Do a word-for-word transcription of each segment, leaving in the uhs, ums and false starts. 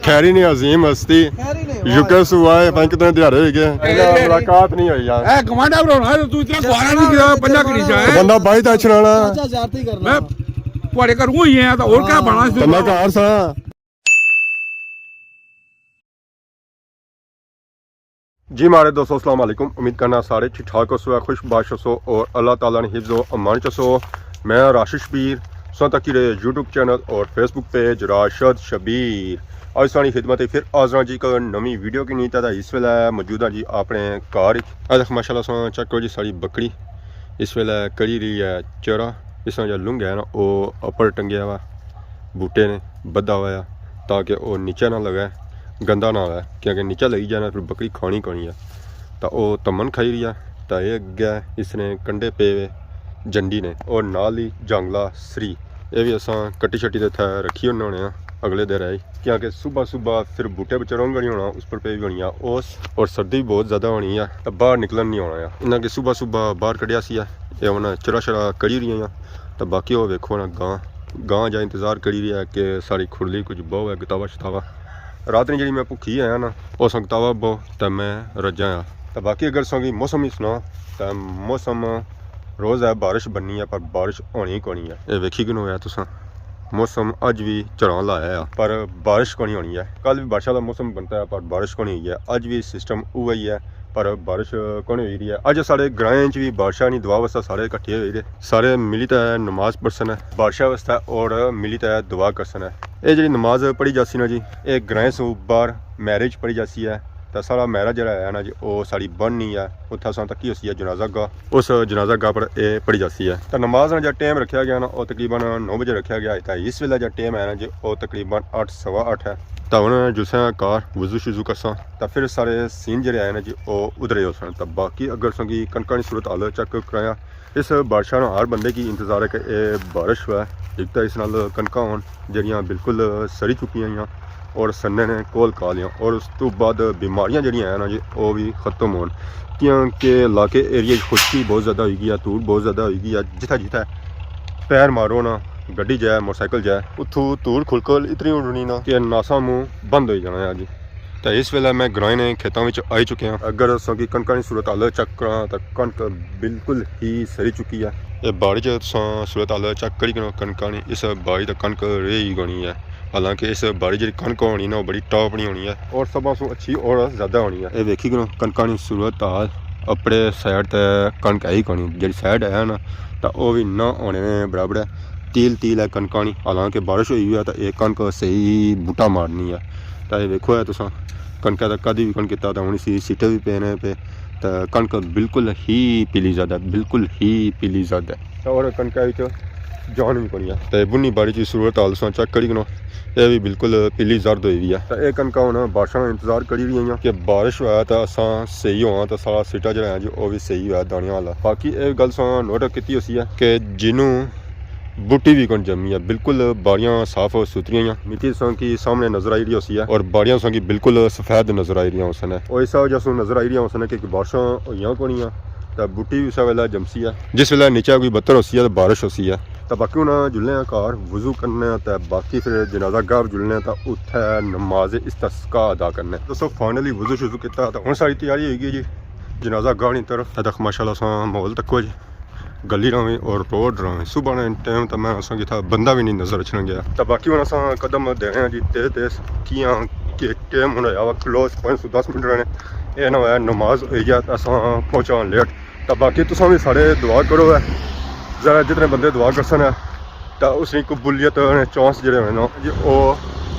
خیری نے عظیم ہستی۔ خیری نے، واہ۔ یوکے سو آئے، پتہ کتنے دیہاڑے ہوئی گئے۔ اے، اے، اے، ملاقات نہیں ہوئی یار۔ اے گوانڈا بنانا ہے، تو اتنا گوارا نہیں کیا، بندہ کری جائے۔ بندہ بائی تے اچھنا نا۔ چاچا زیارتی کرنا۔ میں تھوڑے گھروں ہوئی ہیں، تو اور کیا بنا اس بندہ گھر سا۔ جی ماڑے دوستو، السلام علیکم۔ امید کرنا سارے ٹھیک ٹھاک ہوسو، خوش باش ہوسو اور اللہ تعالیٰ نے حفظ و امان چ ہوسو۔ میں راشد شبیر، سو تکی رہے یوٹیوب چینل اور فیس بک پیج راشد شبیر۔ اج ساڑی خدمت ہے پھر حاضر ہاں جی ایک نوی ویڈیو کی نیت ہے۔ اس ویلے موجود ہاں جی اپنے گھر اچ۔ اے دیکھ ماشاءاللہ سو چیک کرو جی ساڑی بکری اس ویلے کری رہی ہے چرا۔ اس نا جو لنگ ہے نا، او اپر ٹنگیا ہوا، بوٹے نے بدھا ہوا ہے، تاکہ او نیچے نہ لگے، گندا نہ ہوئے، کیونکہ نیچے لگی جائے نا، پھر بکری کھانی کونی ہے۔ تاں او تمن کھائی رہی ہے، تاں اے اگے اس نے کنڈے پے ہوئے جنڈی نے، اور نال ہی جانگلا سری، اے وی اساں کٹی شٹی تے اتھے رکھی ہونے ہونے آں اگلے دن آئی۔ کیونکہ صبح صبح پھر بوٹے پر چڑھن گنی ہونا، اس پر پئی ہونی آ اوس، اور سردی بھی بہت زیادہ ہونی آ، تاں باہر نکلن نہیں ہونا آ۔ انہاں کی صبح صبح باہر کڈیا سی آ، اے ہن چرا شرا کری رہی آں، تاں باقی او ویکھو نا گاں، گاں جا انتظار کری رہی ہے کہ ساڑی کھرلی کچھ بہو ہے، گتاوا شتاوا۔ رات نے جیڑی میں بھکھی آیا نا، او سنگتاوا بہو تاں میں رجا آ۔ تاں باقی اگر سنگی موسم ہی سنا، تاں موسم روز ہے بارش بننی ہے، پر بارش ہونی کونی ہے۔ اے ویکھی گنو ہے تساں۔ موسم اج وی جھڑاں لایا ہے، پر بارش کونی ہونی ہے۔ کل وی بارشاں دا موسم بنتا ہے، پر بارش کونی ہوئی ہے۔ اج وی سسٹم اوہی ہے، پر بارش کونی ہوئی رہی ہے۔ اج ساڑے گرائیں چ وی بارشاں نی دعا واسطے سارے کٹھے ہوئی رہے، سارے ملی تے نماز پڑھسن بارشاں واسطے اور ملی تے دعا کرسن۔ اے جیڑی نماز پڑھی جاسی نا جی، اے گرائیں سوں باہر معرے چ پڑھی جاسی ہے۔ تاں ساڑا معرہ جیڑا ہے نا جی، او ساڑی بن نی ہے، اتھے اساں تکی ہوسی ہے جنازہ گاہ، اس جنازہ گاہ پر اے پڑھی جاسی ہے۔ تاں نماز نا جیڑا ٹائم رکھیا گیا نا، او تقریباً نو بجے رکھیا گیا ہے۔ تاں اس ویلے جیڑا ٹائم ہے نا جی، او تقریباً اٹھ، سوا اٹھ ہے۔ تاں ہن جلساں گھر، وضو شضو کرساں، تاں پھر سارے سین جیڑے ہے نا جی، او ادھر ہی ہوسن۔ تاں باقی اگر تساں کی کنکاں نی صورت حال چیک کرایا، اس بارشاں نا ہر بندے کی انتظار ہے کہ اے بارش ہوئے، ایک تاں اس نال کنکاں ہون جیڑیاں بالکل سڑی چکی ہوئیاں اور سڑنے نے کول کال آں، اور اس تو بعد بیماریاں جیڑیاں ہیں نا جی، او وی ختم ہون، کیونکہ علاقے ایریے وچ خشکی بہت زیادہ ہوئی گئی ہے، دھوڑ بہت زیادہ ہوئی گئی ہے۔ جتھے جتھے پیر مارو نا، گڈی جائے، موٹر سائیکل جائے، اتھوں دھوڑ کھلکل اتنی اڈنی نا کہ ناساں منہ بند ہوئی جانا ہے جی۔ تے اس ویلے میں گرائیں نے کھیتاں وچ آئی چکے ہاں۔ اگر تساں کی کنکاں نی صورت حال چیک کراں تاں کنک بالکل ہی سڑی چکی ہے۔ اے باڑی چ تساں صورت حال چیک کری کنو کنکاں نی، اس باڑی تے کنک رہی ہی کونی ہے۔ حالانکہ اس باڑی جیڑی کنک ہونی نا، او بڑی ٹاپ نی ہونی ہے اور سبھاں سوں اچھی اور زیادہ ہونی ہے۔ اے ویکھی کنو کنکاں نی صورت حال، اپنے سائیڈ تے کنک ہے ہی کونی، جیڑی سائیڈ ہے نا، تاں او وی نہ ہونے نے برابر ہے۔ تیل تیل ہے کنکاں نی، حالانکہ بارش ہوئی ہوئی ہے تاں اے کنک صحیح بوٹا مارنی ہے۔ تاں اے ویکھو ہے تساں، کنکا دا کدی وی کون کیتا تاں ہن اسی سیٹے وی پینے پے، تاں کنک بالکل ہی پیلی زیادہ، بالکل ہی پیلی زیادہ۔ تاں اور کنکا وچ جان وی کونی ہے۔ تاں بنی باڑی دی صورت حال تساں چیک کری کنو، اے وی بالکل پیلی زرد ہوئی ہوئی ہے۔ تاں اے کنکا ہن بارشاں نا انتظار کری رہی ہیں کہ بارش ہویا تاں اساں صحیح ہوواں تاں سارا سیٹا جیڑا ہے جی او وی صحیح ہویا دانیاں والا۔ باقی اے گل تساں نوٹ کیتی ہوسی ہے کہ جنوں بوٹی وی کون جمی ہے، بالکل باڑیاں صاف اور ستھریاں ہیں۔ مٹی تساں کی سامنے نظر آئی رہی ہوسی ہے اور باڑیاں تساں کی بالکل سفید نظر آئی رہیاں ہوسن ہے۔ اور اس وجہ سے نظر آئی رہیاں ہوسن ہے کہ بارشاں ہوئیاں کونی ہیں، تاں بوٹی وی اسے ویلے جمسی ہے۔ جس ویلے نیچے کوئی بتر ہوسی ہے تاں بارش ہوسی ہے۔ تاں باقی ہن جلنے آں گھر، وضو کرنے آں، تاں باقی پھر جنازہ گاہ جلنے آں، تاں اتھے نماز استسقا ادا کرنے۔ دوستو، فائنلی وضو شضو کیتا، تاں ہن ساری تیاری ہوئی گئی جی جنازہ گاہ نی طرف۔ اے دیکھ ماشاءاللہ تساں ماحول تکو جی، گلی راویں اور روڈ راویں۔ صبح نے ٹائم تاں میں اساں کی اتھا بندہ وی نہیں نظر اچھنا گیا۔ تاں باقی ہن اساں قدم دینے آں جی تیز تیز، کیاں کہ ٹائم ہن ہویا وا کلوز، پانچ سو دس منٹ رہنے۔ اے نہ ہویا نماز ہوئی جائے تاں اساں پہنچاں لیٹ۔ تاں باقی تساں وی سارے دعا کرو ہے، ذرا جتنے بندے دعا کرسن ہے تاں اس نی قبولیت نے چانس جیڑے ہونے نا جی او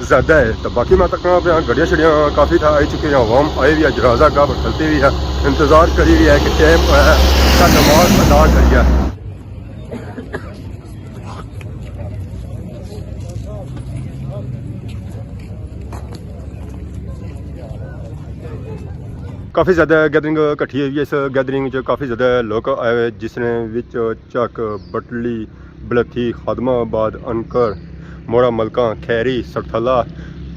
زیادہ ہے۔ تاں باقی میں تکنا پیا گڈیاں شڈیاں کافی تھا آئی چکی ہیں، عوام آئی وی ہے، جنازہ گاہ پر کھلتی وی ہے، انتظار کری وی ہے کہ ٹائم ہے تاں نماز ادا کریے۔ کافی زیادہ گیدرنگ کٹھی ہوئی ہے۔ اس گیدرنگ وچ کافی زیادہ لوگ آئے ہوئے، جس نے وچ چک، بٹلی، بلتھی، خادم آباد، انکر، موڑا ملکاں، کھیری، سرتھلا،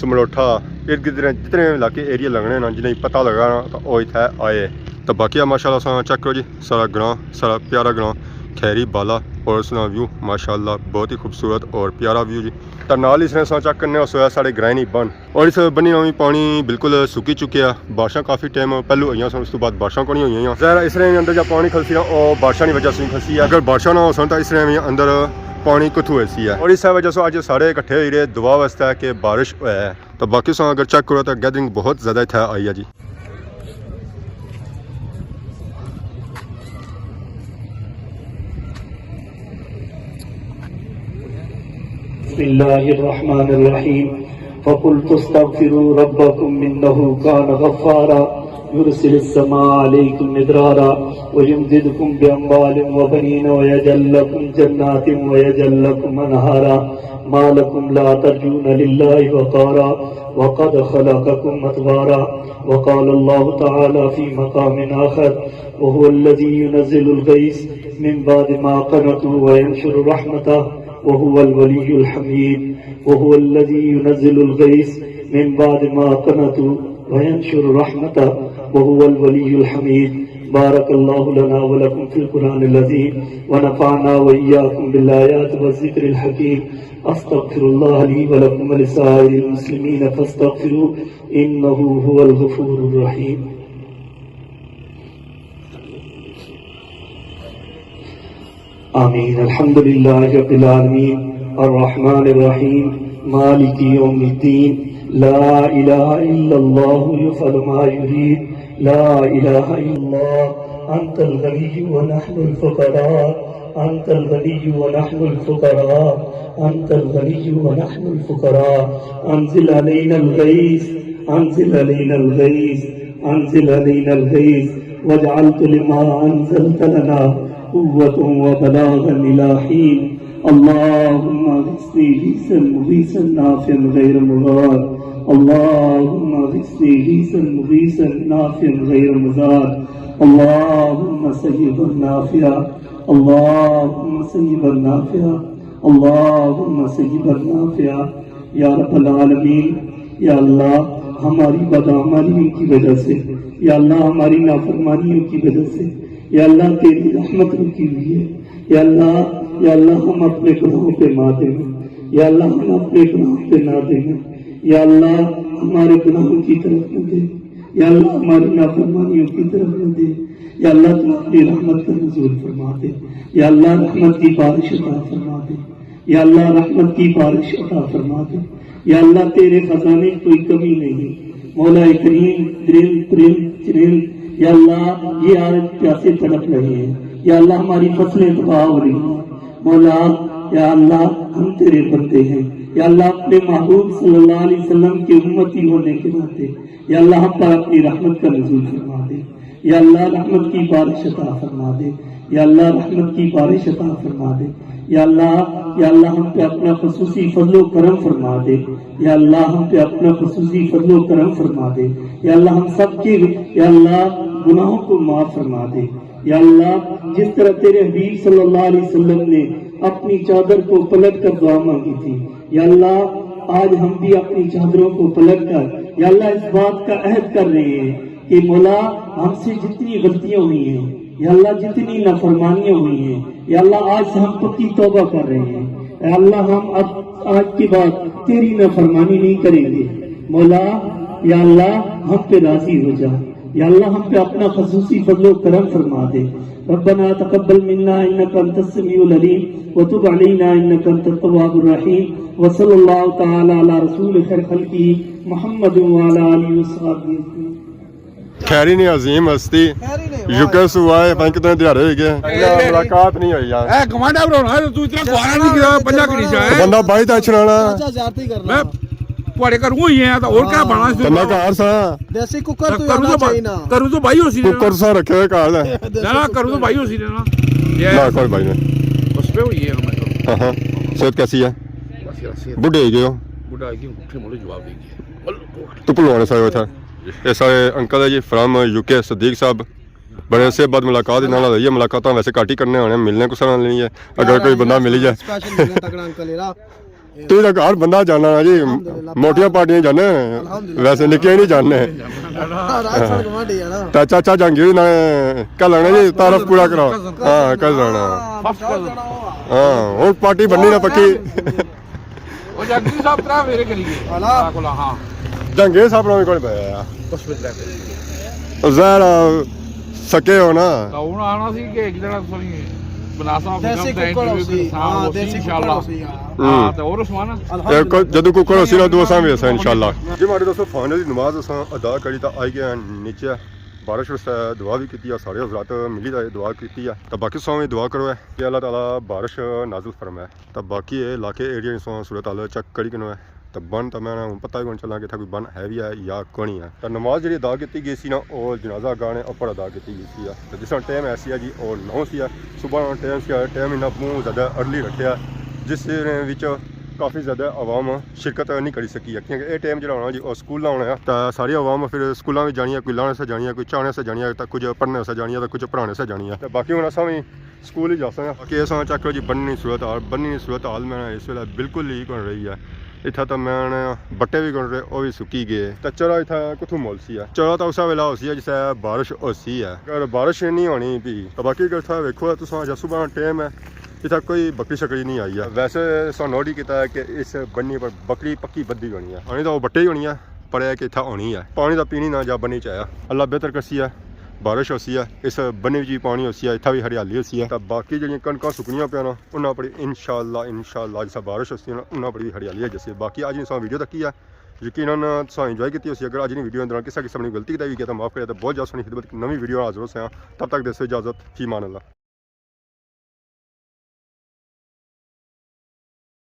سملوٹھا، ارد گرد جتنے علاقے ایریا لگنے نا، جنہیں پتہ لگا نا، تاں او اتھے آئے۔ تاں باقی ماشاءاللہ تساں چیک کرو جی، سارا گراں، سارا پیارا گراں، کھیری بالا اور اس نا ویو ماشاءاللہ بہت ہی خوبصورت اور پیارا ویو جی۔ تے نال اس نے اساں چیک کرنے اس ویلے ساڑے گرائیں نی بن، اور اس بنی نا وی پانی بالکل سکی چکیا۔ بارشاں کافی ٹائم پہلو ہوئیاں سن، اس تو بعد بارشاں کونی ہوئیاں۔ ظاہر ہے اس نے اندر جا پانی کھلسی نا، او بارشاں نی وجہ سے کھلسی ہے۔ اگر بارشاں نہ ہو سن تاں اس نے وی اندر پانی کتھوں ہوسی ہے، اور اس وجہ سے اج سارے اکٹھے ہوئی رہے دعا واسطے کہ بارش ہوئے۔ تو باقی ساں اگر چیک کرو تو گیدرنگ بہت زیادہ اتھے آئی ہے جی۔ بسم الله الرحمن الرحيم. فقلت استغفروا ربكم إنه كان غفارا يرسل السماء عليكم مدرارا ويمددكم بأموال وبنين ويجعل لكم جنات ويجعل لكم أنهارا ما لكم لا ترجون لله وقارا وقد خلقكم أطوارا. وقال الله تعالى في مقام آخر: وهو الذي ينزل الغيث من بعد ما قنطوا وينشر رحمته وهو الولي الحميد. وهو الذي ينزل الغيث من بعد ما قنطوا وينشر رحمته وهو الولي الحميد. بارك الله لنا ولكم في القرآن العظيم ونفعنا وإياكم بالآيات والذكر الحكيم. أستغفر الله لي ولكم ولسائر المسلمين فاستغفروه إنه هو الغفور الرحيم. آمين. الحمد لله رب العالمين الرحمن الرحيم مالك يوم الدين. لا إله إلا الله يفعل ما يريد. لا إله إلا الله. أنت الغني ونحن الفقراء. أنت الغني ونحن الفقراء. أنت الغني ونحن الفقراء. أنزل علينا الغيث. أنزل علينا الغيث. أنزل علينا الغيث واجعل لما أنزلت لنا قوة وبلاغا إلى حين. اللهم أغثني غيثا مغيثا نافعا غير مضار. اللهم أغثني غيثا مغيثا نافعا غير مضار. اللهم سيبا نافعا. اللهم سيبا نافعا. اللهم سيبا نافعا. یا رب العالمین، یا اللہ، ہماری بدعمالیوں کی وجہ سے، یا اللہ، ہماری نافرمانیوں کی وجہ سے، یا اللہ، تیری رحمت رکی ہوئی ہے۔ یا اللہ، یا اللہ، ہم اپنے گناہوں پہ نادم ہیں۔ یا اللہ، ہم اپنے گناہوں پہ نادم ہیں۔ یا اللہ، ہمارے گناہوں کی طرف نہ دیکھ۔ یا اللہ، ہماری نافرمانیوں کی طرف نہ دیکھ۔ یا اللہ، تو اپنی رحمت کا نزول فرما دے۔ یا اللہ، رحمت کی بارش عطا فرما دے۔ یا اللہ، رحمت کی بارش عطا فرما دے۔ یا اللہ، تیرے خزانے کی کوئی کمی نہیں۔ مولا کریم، درند، پرند، چرند، یا اللہ، یہ آج پیاسے تڑپ رہے ہیں۔ یا اللہ، ہماری فصلیں تباہ ہو رہی ہیں۔ مولا، یا اللہ، ہم تیرے بندے ہیں۔ یا اللہ، اپنے محبوب صلی اللہ علیہ وسلم کے امتی ہونے کے ناطے، یا اللہ، ہم پر اپنی رحمت کا نزول فرما دے۔ یا اللہ، رحمت کی بارش عطا فرما دے۔ یا اللہ، رحمت کی بارش عطا فرما دے۔ یا اللہ، یا اللہ، ہم پہ اپنا خصوصی فضل و کرم فرما دے۔ یا اللہ، ہم پہ اپنا خصوصی فضل و کرم فرما دے۔ یا اللہ، ہم سب کے، یا اللہ، گناہوں کو معاف فرما دے۔ یا اللہ، جس طرح تیرے حبیب صلی اللہ علیہ وسلم نے اپنی چادر کو پلٹ کر دعا مانگی تھی، یا اللہ، آج ہم بھی اپنی چادروں کو پلٹ کر، یا اللہ، اس بات کا عہد کر رہے ہیں کہ مولا، ہم سے جتنی غلطیاں ہوئی ہیں، یا اللہ، جتنی نافرمانیاں ہوئی ہیں، یا اللہ، آج سے ہم پکی توبہ کر رہے ہیں۔ اے اللہ، ہم اب آج کے بعد تیری نافرمانی نہیں کریں گے۔ مولا، یا اللہ، ہم پہ راضی ہو جا۔ یا اللہ، ہم پہ اپنا خصوصی فضل و کرم فرما دے۔ ربنا تقبل منا انك انت السميع العليم وتب علينا انك انت التواب الرحيم۔ وصلى الله تعالى على رسول خير خلقه محمد وعلى آله وصحبه اجمعين۔ کھیری نی عظیم ہستی، خیر ہی نہیں، واہ یوکے یار۔ سو آئے، پتہ نہیں کتنے دیہاڑے ہوئی گئے۔ اے، اے، ملاقات نہیں ہوئی یار۔ اے، گوانڈا بنانا ہے تو اتنا گوارا نہیں کیا، پنجا کری جا ہے۔ بندہ بائی دا اچھنا نا۔ چاچا زیارتی کرنا۔ میں تھوڑے گھروں ہوئی ہیں، تو اور کیا بنانا اس بندہ گھر سا۔ دیسی کوکر تو کروں آنا تو با-، چاہیے نا۔ کروں تو بھائی ہو سی نا۔ کوکر سا رکھے ہوئے گھر ہے۔ دیسی نہ، نہ، کروں تو کوکر۔ بھائی ہو سی نا۔ یہ نہ، کوئی بھائی نہیں۔ اس پہ ہوئی ہے ہمارے۔ ہاں، ہاں۔ صحت کیسی ہے؟ بس یار، صحت۔ بڈھے ہی گئے ہو۔ بڈھا ہی گئے، اٹھے مولے جواب دے گئے۔ تو پلوانے سارے تھا۔ یہ سارے انکل ہے جی، فرام یو کے، صدیق صاحب۔ بڑے عرصے بعد ملاقات انہاں نال ہوئی ہے، ملاقاتاں ویسے گھٹ ہی کرنے ہونے، ملنے کسے نال نہیں ہے، اگر کوئی بندہ ملی جائے۔ سپیشل ملنے تگڑا انکل ہے نا۔ تیرا گھر بندہ جانا نا جی، الحمدللہ۔ موٹیاں پارٹیاں جانے، الحمدللہ۔ ویسے نکیاں نہیں جانے۔ ہاں، راج سال گوانڈی ہے نا۔ تے چاچا جہانگیر نے کہہ لینا جی، تعارف پورا کراؤ۔ ہاں، کہہ لینا۔ ہاں، ہن پارٹی بننی نا پکی۔ او جہانگیر صاحب ترا میرے کریے۔ ہاں۔ جہانگیر صاحب نال کوئی پایا یار۔ او ظاہر آ، سکے ہو نا۔ تاں ہن آنا سی کہ ایک جنا تساں بناسا دیسی ککڑ ہوسی، ہاں، دیسی ککڑ ہوسی، ہاں۔ ہاں، تے اور عثمان؟ جدوں ککڑ ہوسی نا، ادوں اساں وی اساں انشاءاللہ۔ جی ماڑے دوستو، فائنلی نماز اساں ادا کری تے آئی گئے ہاں نیچے۔ بارش واسطے دعا وی کیتی ہے، سارے حضرات ملی تے دعا کیتی ہے۔ تے باقی تساں وی دعا کرو ہے کہ اللہ تعالیٰ بارش نازل فرمائے۔ تے باقی اے علاقے ایریا نی تساں صورتحال چیک کری کنو ہے۔ تے بن تے میں ہن پتہ ہی کون چلنا کہ اتھا کوئی بن ہے وی ہے یا کونی ہے۔ تے نماز جیڑھی ادا کیتی گئی سی نا، او جنازہ گاہ نے اپر ادا کیتی گئی سی۔ تے جس طرح ٹائم ایسی ہے جی، او نو سی ہے۔ صبح نا ٹائم سی، ٹائم انہاں بہت زیادہ ارلی رکھیا، جس وچ کافی زیادہ عوام شرکت نہیں کری سکی ہے، کیونکہ اے ٹائم جڑا ہونا جی، او سکول نا ہونا ہے۔ تے ساری عوام پھر سکولاں وچ جانی ہے، کوئی لانے سے جانی ہے، کوئی چانے سے جانی ہے، تے کچھ پڑھنے سے جانی ہے، تے کچھ پڑھانے سے جانی ہے۔ تے باقی ہن اساں وی سکول ہی جاساں۔ باقی اساں چیک کرو جی، بنی نی صورت حال، بنی نی صورت حال میں اس ویلے بالکل ہی کون رہی ہے۔ اتھا تاں میں نے بٹے وی کون رہے، او وی سکی گئے۔ تے چرا اتھا کتھوں مول سی ہے؟ چرا تاں اسا ویلا ہوسی ہے جسے بارش ہوسی ہے۔ اگر بارش نہیں ہونی پی، تاں باقی اگر اتھا ویکھو تساں، جا صبح نا ٹائم ہے، اتھا کوئی بکری شکری نہیں آئی ہے۔ ویسے اساں نوٹ ہی کیتا ہے کہ اس بنی پر بکری پکی بدھی ہونی ہے، ہونی تاں او بٹے ہی ہونی ہے۔ پڑھیا کہ اتھا ہونی ہے۔ پانی دا پینی نہ جا بنی چ آیا۔ اللہ بہتر کرسی ہے، بارش ہوسی ہے، اس بنی وچ وی پانی ہوسی ہے، اتھا وی ہریالی ہوسی ہے۔ تے باقی جیڑھیاں کنکاں سکنیاں پیاں نا، انہاں پر انشاءاللہ، انشاءاللہ جسا بارش ہوسی ہے نا، انہاں پر وی ہریالی ہے جیسے۔ باقی اج نی تساں ویڈیو تکی ہے، یقیناً تساں انجوائے کیتی ہوسی۔ اگر اج نی ویڈیو اندر کسا قسم نی غلطی کیتا وی گیا تاں معاف کریا، تے بہت جلد تساں نی خدمت نوی ویڈیو نال حاضر ہوساں۔ تب تک دیسو اجازت، فی امان اللہ۔